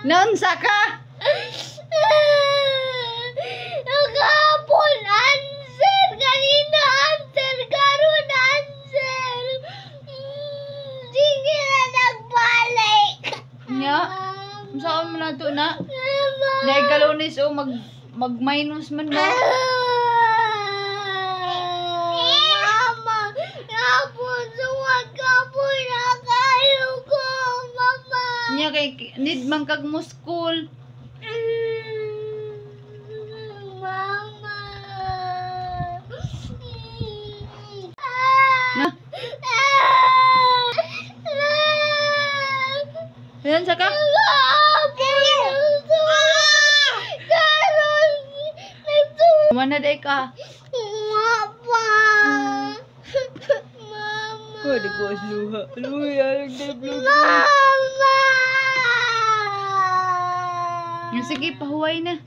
Naunsa ka? Kahapon answer, kanina answer, karon answer. Sige na nagbalik. Nya? Unsaon man nato na? Dahil kalunes o mag minus man mo. Mama, kahapon suwat kahapon na kayo ko, Mama. Nya kay need man kag mo school. Mama. Na, yan sa ka? Mana day ka? Mama. Mama. Pwede ko luha. Luha, nagdeblog. Mama. Sige, pahuway na.